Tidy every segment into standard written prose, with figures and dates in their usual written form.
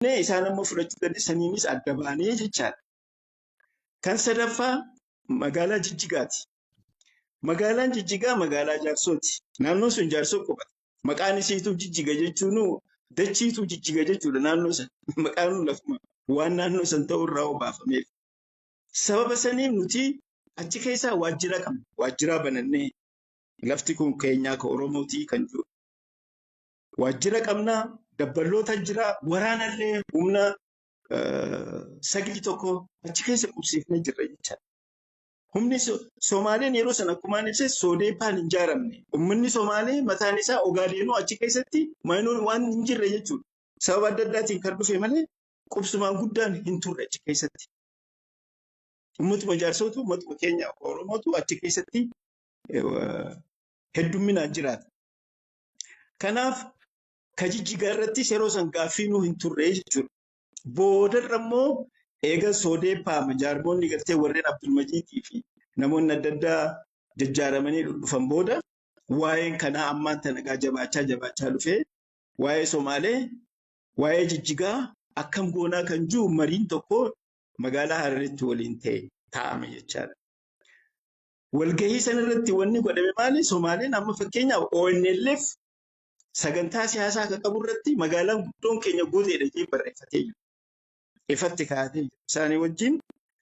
Isaan ammoo fudhachuu dandeessaniinis adda baanee jechaadha. Kan sadaffaa magaalaa Jijjigaati. Magaalaan Jijjigaa magaalaa Jaarsooti. Naannoon sun Jaarsoo qubata. Maqaan isiituu Jijjiga jechuun dachiituu Jijjiga jechuudha naannoo sana. Maqaan lafuma waan naannoo san ta'u irraa obaafameef. Sababa saniif nuti achi keessaa waajjira qabna. Waajjira banannee lafti kun keenyaa ka Oromootii kan jiru. Waajjira qabnaa, dabballoota jira, waraanallee humna sagli tokko achi keessa qubsiifnee jirra jechaadha. Humni Somaaleen yeroo sana akkuma ani ibse Soodeepaan hin ijaaramne. Uummanni Somaalee mataan isaa Ogaadeenuu achi keessatti maayinoon waan hin jirre jechuudha. Sababa adda addaatiin kan dhufe malee qubsumaan guddaan hin turre achi keessatti. Uummatuma jaarsootu uummatuma keenya Oromootu achi keessatti heddumminaan jiraata. Kanaaf ka Jijjigaa irrattis yeroo san gaaffii nuu hin turre jechuudha. Boodarra immoo eega Soodeepaa jaarmoonni gartee warreen Abdulmajiidii fi namoonni adda addaa jajjaaramanii dhufan booda waa'een kanaa ammaan tana gaa jabaachaa jabaachaa dhufee waa'ee Somaalee waa'ee Jijjigaa akkam goonaa kan jiru mariin tokko magaalaa Hararitti waliin ta'e taa'ame jechaadha. Walgahii sanarratti wanni godhame maali? Somaaleen amma fakkeenyaaf ONLF sagantaa siyaasaa akka qabu irratti magaalaan guddoon keenya Godeedha jedhee barreeffatee jira. Ifatti kaa'atee jira. Isaanii wajjin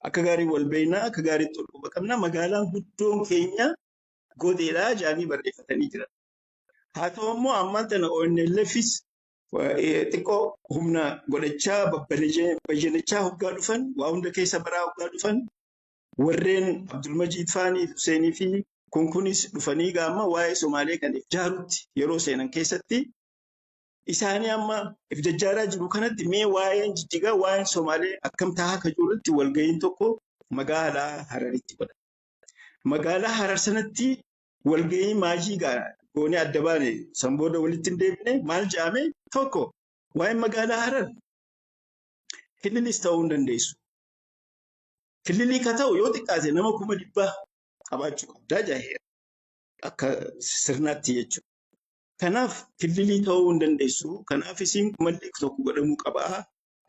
akka gaarii wal beeknaa, akka gaariitti wal quba qabna. Magaalaan guddoon keenya Godeedha jedhanii barreeffatanii jiran. Haa ta'u immoo ammaan tana ONLFis xiqqoo humna godhachaa babbayyanachaa hoggaa dhufan, waa hunda keessa baraa hoggaa dhufan, warreen Abdulmajiid Faanii Huseenii fi kun kunis dhufanii gaama waa'ee Somaalee kan ijaarutti yeroo seenan keessatti isaanii amma if jajjaaraa jiru kanatti mee waa'een Jijjigaa waa'een Somaalee akkam tahaa akka jirutti walga'iin tokko magaalaa Hararitti godhame. Magaalaa Harar sanatti walga'ii maajii goonee adda baane san booda walitti hin deebine. Maal jedhame? Tokko, waa'een magaalaa Harar killilis ta'uu hin dandeessu. Killilii ka ta'u yoo xiqqaate nama 100,000 qabaachuu qabdaa jaheera. Akka sirnaatti jechuudha. Kanaaf killilii ta'uu hin dandeessu. Kanaaf isiin malli tokko godhamuu qabaa.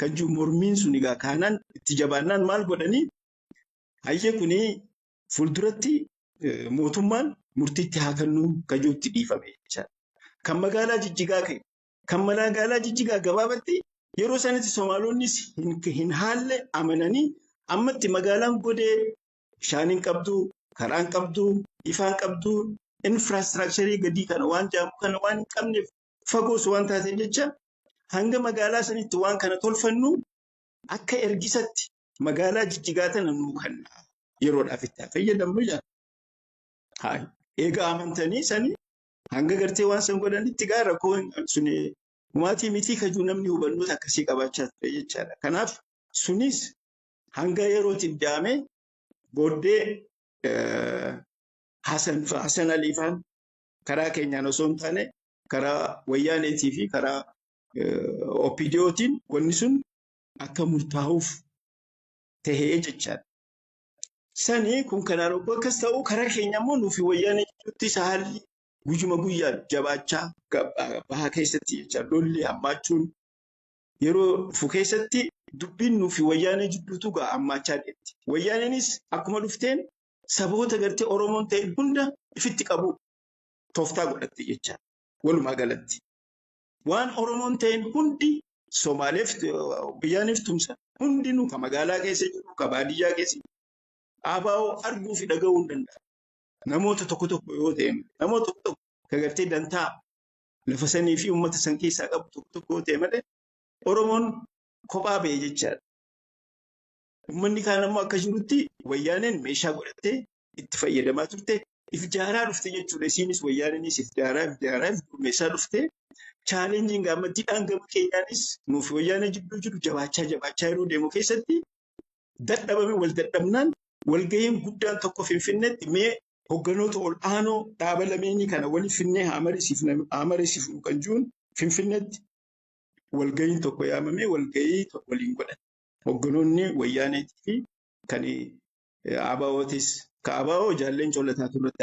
Kan jiru mormiin sun egaa kaanaan itti jabaannaan maal godhanii, hayyee kuni fuulduratti mootummaan murtiitti haa kennuu kan jirutti dhiifame jechaadha. Kan magaalaa Jijjigaa ka'e. Kan magaalaa Jijjigaa gabaabatti yeroo sanitti Somaalonnis hin haalle, amananii ammatti magaalaan Godee bishaan hin qabdu, karaa hin qabdu, ifaa hin qabdu, infrastructure gadii kana waan jedhamu kana waan hin qabneef, fagoos waan taateef jecha, hanga magaalaa sanitti waan kana tolfannu akka ergisatti magaalaa Jijjigaa tana nuu kenna. Yeroodhaaf itti fayyadamnu jedha. Haa eega amantanii sanii hanga gartee waan san godhanitti gaa rakkoo suni dhumaatii mitii kajuu namni hubannoota akkasii qabaachaa ture jechaadha. Kanaaf sunis hanga yerootiif jedhamee booddee Hasan Aliifaan karaa keenyaan osoo hin taane karaa Wayyaaneetii fi karaa OPDOtiin wanni sun akka murtaa'uuf tahee jechaadha. Sanii kun kanaan obboo akkas ta'u, karaa keenya immoo nuufi Wayyaanee jidduutti haalli guyyuma guyyaan jabaachaa bahaa keessatti jecha lolli hammaachuun yeroo dhufu keessatti dubbiin nuufi Wayyaanee jidduutu gaa hammaachaa deemti. Wayyaaneenis akkuma dhufteen saboota gartee Oromoon ta'e hunda ifitti qabu tooftaa godhatte jecha walumaa galatti. Waan Oromoon ta'een hundi Somaaleef Wayyaaniif tumsa, hundinuu ka magaalaa keessa jiru, ka baadiyyaa keessa jiru ABO arguu fi dhaga'uu hin danda'a. Namoota tokko tokko yoo ta'e, namoota tokko tokko ka gartee dantaa lafa sanii fi uummata san keessaa qabu tokko tokko yoo ta'e malee Oromoon kophaa ba'e jechaadha. Uummanni kaan ammoo akka jirutti Wayyaaneen meeshaa godhattee itti fayyadamaa turte, if jaaraa dhufte jechuudha. Isiinis Wayyaaneenis if jaaraa if jaaraa if gurmeessaa dhufte. Challengeiin gaammattiidhaan gama keenyaanis nuuf Wayyaanee jidduu jiru jabaachaa jabaachaa yeroo deemu keessatti dadhabame, wal dadhabnaan walgahiin guddaan tokko Finfinneetti mee hogganoota ol aanoo dhaaba lameenii kana waliif finnee haa mariisifnu kan jiruun Finfinneetti walgahiin tokko yaamamee walgahii waliin godhan. Hogganoonni Wayyaaneetii fi kan ABOtis, ka ABO jaalleen Coollataa irratti